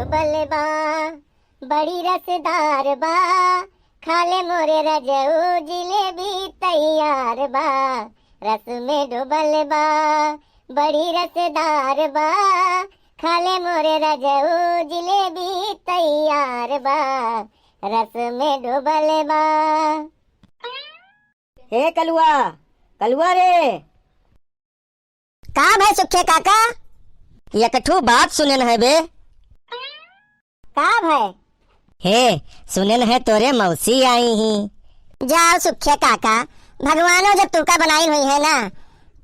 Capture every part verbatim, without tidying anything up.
बलबा बड़ी रसदार बा, खा ले मोरे रजऊ जिलेबी तैयार बा, रस में डूबल बा, बड़ी रसदार बा, खा ले मोरे रजऊ जिलेबी तैयार बा, रस में डूबल बा। हे कलुआ, कलुआ रे। का भय सुखे काका? एक ठू बात सुनेन है बे। का भय? हे, सुनेन है तोरे मौसी आई ही। जाओ सुखे काका, भगवानो जब तुका बनाइन हुई है ना,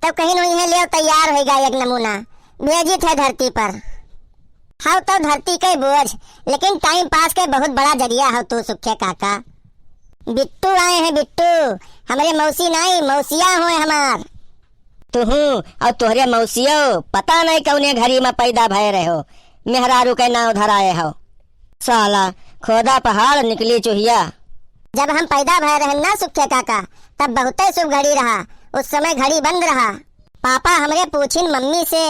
तब कहिन हुई है, लेव तैयार होइगा एक नमूना, भेजित है धरती पर। हव तो धरती के बोझ, लेकिन time pass के बहुत बड़ा जरिया हव तू सुखे काका। बिट्टू आए हैं बिट्टू, हमरे मौसी नाई, मौसिया होए हमार। तुहू और तोहरे मौसियो पता नहीं कौने घरी में पैदा भय रहे हो, मेहरारू के नाव धराए हो। साला, खोदा पहाड़ निकली चुहिया। जब हम पैदा भय रहन ना सुखे काका, तब बहुते शुभ घड़ी रहा, उस समय घड़ी बंद रहा। पापा हमरे पूछिन मम्मी से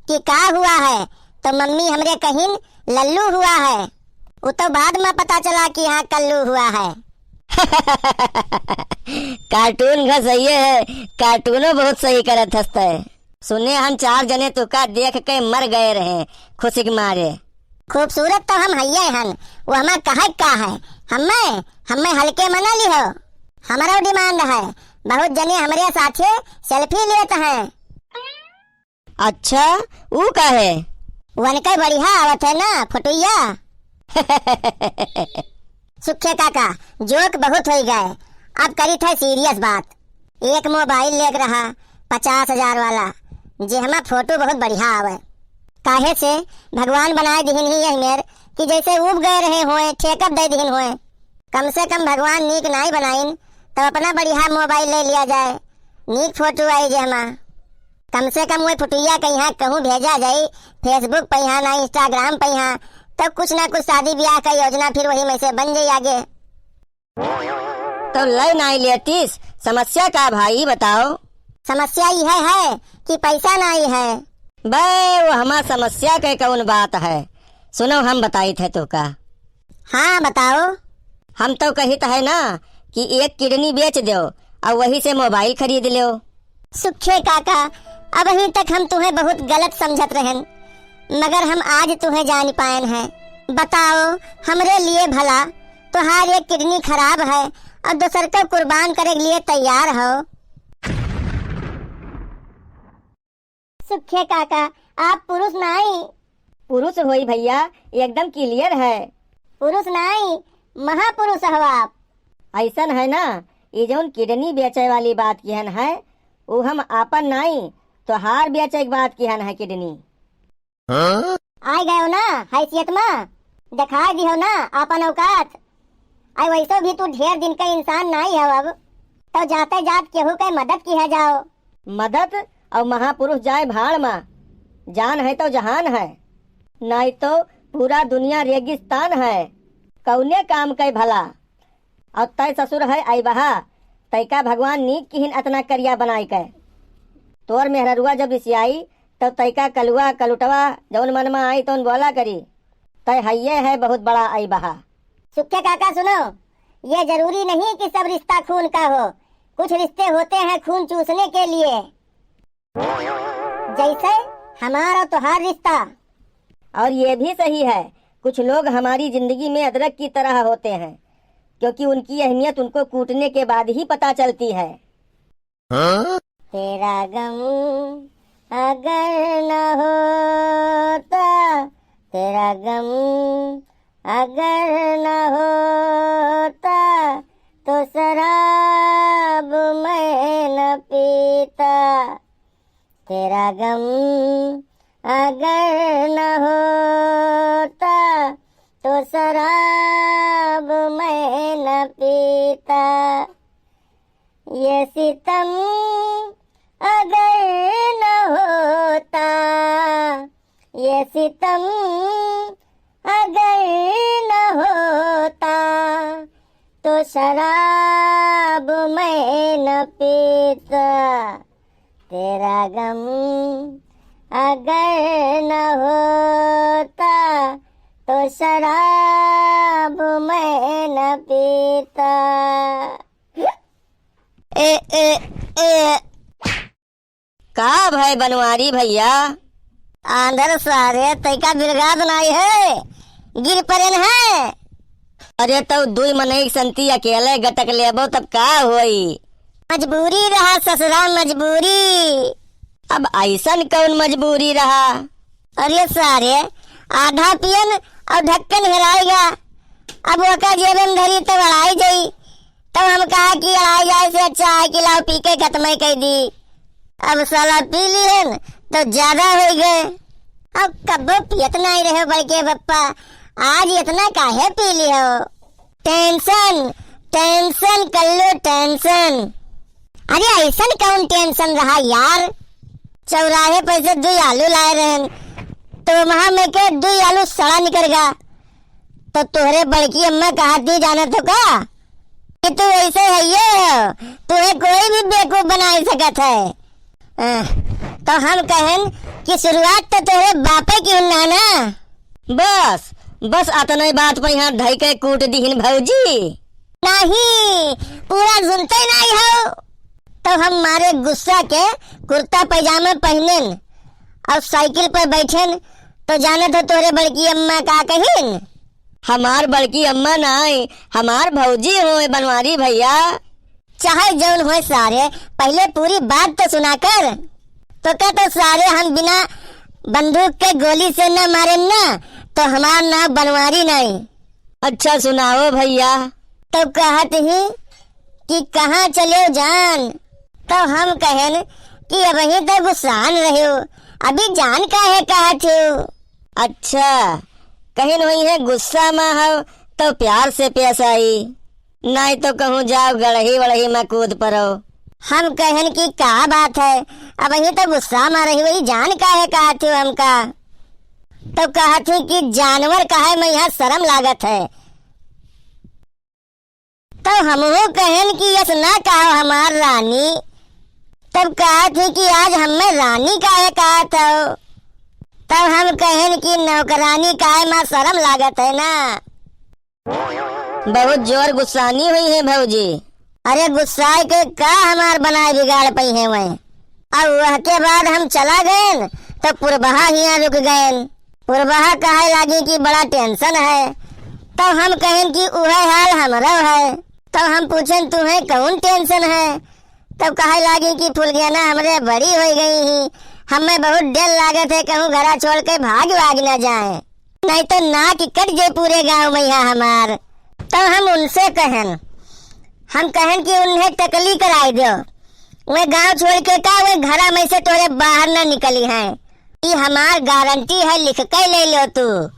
कि का हुआ है, तो मम्मी हमरे कहिन लल्लू हुआ है। उ तो बाद में पता चला कि हाँ कल्लू हुआ है। Cartoon का सही है, cartoon बहुत सही करत हस्ते। सुने हम चार जने तुका देख के मर गए रहे खुशी के मारे। खूबसूरत तो हम हइये हन, वो हमार कहक का है, हम्मे, हम्मे हल्के में ना लिहो। हमरो demand है, बहुत जने हमरे साथे selfie लेत हैं। अच्छा, ऊ का है? वनके बढ़िया आवत है ना फोटुइया। सुखे काका, joke बहुत होई गए, अब करी थे serious बात। एक mobile लेके रहा पचास हजार वाला, जेहमा फोटो बहुत बढ़िया आवे। काहे से भगवान बनाए दिहिन ही यही मेर कि जैसे उब गए रहे होए, ठेकब दे दिहिन होए। कम से कम भगवान नीक नाई बनाइन, तब अपना बढ़िया mobile ले लिया जाए, नीक फोटो आई जेहमा। कम से कम वही फोटुइया कहीं कहूँ भेजा जाई, Facebook पे यहाँ ना Instagram पे यहाँ, तब कुछ ना कुछ शादी ब्याह का योजना फिर वही में से बन जाई आगे। तो लय नाई लेतीस, समस्या का भाई बताओ? समस्या यह है कि पैसा नाई है। बे, वो हमार समस्या के कौन बात है? सुनो, हम बताइत है तो का। हाँ, बताओ। हम तो कहित है ना कि एक kidney बेच दो और वही से mobile खरीद लो। सुखे काका, अबहीं तक हम तुहें बहुत गलत समझत रहन, मगर हम आज तुहें जान पाएन हैं। बताओ, हमरे लिए भला तोहार एक kidney खराब है और दोसर को कुर्बान करे के लिए तैयार हो। सुखे काका, आप पुरुष नाई। पुरुष होई भैया, एकदम clear है। पुरुष नाई, महापुरुष हो आप। ऐसन है ना, ये जौन kidney बेचे वाली बात किहन है, उ हम आपन नाई, तोहार बेचे के बात किहन है kidney। हाँ? आइ गयो ना हैसियत में, दिखाई दिहो ना आपन औकात। आई वैसो भी तू ढेर दिन का इंसान नाई हो अब, तो जाते जात केहू के मदद किहा जाओ। मदद और महापुरुष जाए भाड़ में, जान है तो जहान है, नाई तो पूरा दुनिया रेगिस्तान है। कौने काम के भला? और तय ससुर है अइबहा, तय का भगवान नीक किहिन अतना करिया बनाई के। तोर मेहररुआ जब रिसियाई, तब तय का कलुआ, कलुटवा, जौन मन में आई तौन बोला करी। तय हइये है बहुत बड़ा अइबहा। सुखे काका सुनो, ये जरूरी नहीं कि सब रिश्ता खून का हो, कुछ रिश्ते होते हैं खून चूसने के लिए, जैसे हमारा तोहार रिश्ता। और ये भी सही है, कुछ लोग हमारी जिंदगी में अदरक की तरह होते हैं, क्योंकि उनकी अहमियत उनको कूटने के बाद ही पता चलती है। हाँ? तेरा गम अगर न होता, तेरा गम अगर न होता, तो शराब मैं न पीता। तेरा गम अगर न होता, तो शराब मैं न पीता। ये सितम अगर न होता, ये सितम अगर न होता, तो शराब मैं न पीता। तेरा गम अगर न होता, तो शराब मैं न पीता। ए, ए, ए। का भय बनवारी भैया? आंधर सारे, तैका बिलगात नाई है, गिर परेन है। अरे तौ दुई मनई के संती अकेले गटक लेबो तब का होई? मजबूरी रहा ससुरा, मजबूरी। अब अइसन कौन मजबूरी रहा? अरे सारे, आधा पियन और ढक्कन हेराइगा। अब ओका जेबे में धरी तब अड़ाई जाई। तब हम कहा कि अड़ाई जाए से अच्छा है कि लाओ पी के खत्म ही कर दी। अब साला पी लिहन तो ज्यादा होइ गए। अब कब्बो पियत नाई रहे बड़के बप्पा, आज इतना काहे पी लिहो? Tension, tension कर लो, tension। अरे अइसन कौन tension रहा यार? चौराहे पर से दुई आलू लाए रहन, तो वहाँ में के दुई आलू सड़ा निकल गया। तो तोहरे बड़की अम्मा कहत ही, जानत हो का, कि तू ऐसे है ये हो, तुहे कोई भी बेवकूफ बनाई सकत है। अ, तो हम कहन कि शुरुआत तो तोहरे बापे की हुन्ना ना। बस, बस अतने बात पर यहाँ धई के कूट दिहिन भौजी। नहीं, पूरा सुनते नहीं हो। तो हम मारे गुस्सा के कुर्ता पैजामा पहिनेन और साइकिल पर बैठेन, तो जानत हो तोहरे बड़की अम्मा का कहिन? हमार बड़की अम्मा नाई, हमार भौजी होय बनवारी भैया। चाहे जौन होय सारे, पहिले पूरी बात तो सुना कर। तो का तो सारे हम बिना बंदूक के गोली से न मारेन न, तो हमार नाम बनवारी नाई। अच्छा सुनाओ भैया। तो कहत ही कि कहाँ चलेउ जान? तो हम कहेन कि अबहीं तो गुस्सान रह्यो, अभी जान काहे कहत हो? अच्छा, कहिन हुई है गुस्सा मा हो तो प्यार से पेश आई, नाई तो कहूँ जाओ गड़ही वड़ही मा कूद परो। हम कहेन कि का बात है, अबहीं तो गुस्सा मा रही, वही जान काहे कहत हो हमका? तो कहत ही कि जानवर कहे मा यहाँ शर्म लागत है। तो हमहू कहेन कि यस ना कहो हमार रानी। तब कहत ही कि आज हमें रानी काहे कहत हो? तब हम कहेन कि नौकरानी काहे मा शर्म लागत है ना। बहुत जोर गुस्सानी हुई है भौजी। अरे गुस्साए के का हमार बनाए बिगाड़ पई है वह। अब वह के बाद हम चला गएन, तो पुरबहा हियाँ रुक गएन। पुरबहा कहे लागी कि बड़ा tension है। तब हम कहेन कि उहे हाल हमरो है। तब हम पूछेन, "तुहे कौन tension है?" तब कहे लागी कि फुलगेना हमरे बड़ी होइ गई ही, हमें बहुत डर लागत है, कहूँ घरा छोड़ के भाग वाग ना जाए। नहीं तो नाक कट जाए पूरे गाँव में यहाँ हमार। तब हम उनसे कहेन, हम कहेन कि उन्हें टकली कराई दो, वे गाँव छोड़ के का वे घरा में से तोरे बाहर ना निकली हैं, ई हमार गारंटी है, लिख के ले लो तू।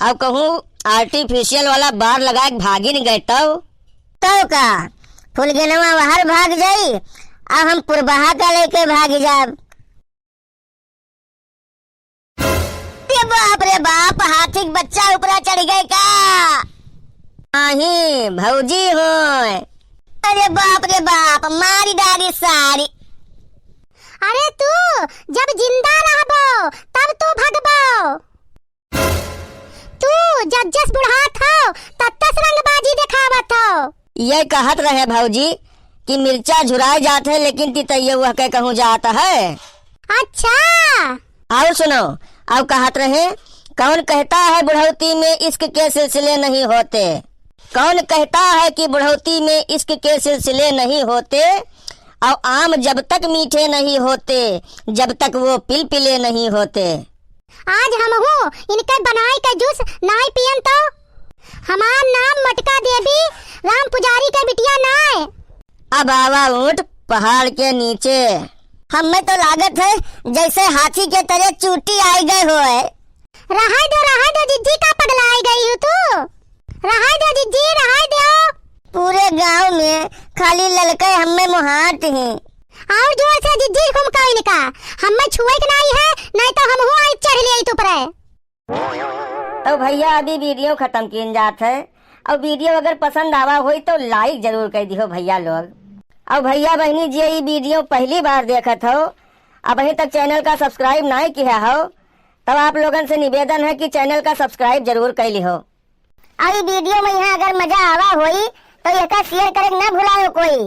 अब कहूँ artificial वाला बार लगा के भागी न गए तब? तब का फुलगेनवा बाहर भाग जाई, अब हम पुरबहा का लेके भाग जाब। रे बाप रे बाप, हाथी के बच्चा ऊपरा चढ़ गए का? नाही, भौजी होय। अरे बाप रे बाप, मारी डारी सारी। अरे तू जब जिंदा रहबो, तब तू भगबो। तू जज्जस बुढ़ात हो, तत्तस रंगबाजी देखावत हो। ये कहत रहे भौजी कि मिर्चा झुराए जात है, लेकिन तितैया वह के कहूँ जात है। अच्छा। और सुनो, और कहत रहे, कौन कहता है बुढ़ौती में इश्क के सिलसिले नहीं होते? कौन कहता है कि बुढ़ौती में इश्क के सिलसिले नहीं होते? और आम जब तक मीठे नहीं होते, जब तक वो पिलपिले नहीं होते। आज हमहू इनके बनाए के जूस नाय पियन तो। हमार नाम मोटका देवी, राम पुजारी के बिटिया नाय। अब आवा ऊँट पहाड़ के नीचे। हमें तो लागत है जैसे हाथी के तरह चूटी आई गए होए। रहाय दो, रहाय दो जिज्जी, का पगला आई गई हो तू? रहाय दो जिज्जी, रहाय दो। पूरे गांव में खाली ललके हमें मोहात ही। और जोर से जिज्जी घुमकाओ इनका, हमें छुए के नाई है, नहीं तो हम हुआ चढ़ ले आई तू पर। तो भैया अभी video खत्म कीन जात है, और video अगर पसंद आवा होई तो like जरूर कर दिहो भैया लोग। और भैया बहनी जे ई video पहली बार देखत हो, अबहीं तक channel का subscribe नाई किया हो, अब आप लोगन से निवेदन है कि channel का subscribe जरूर कइ लिहो। अउर ई video में यहाँ अगर मजा आवा होई तो एका share करे के ना भुलायो कोई।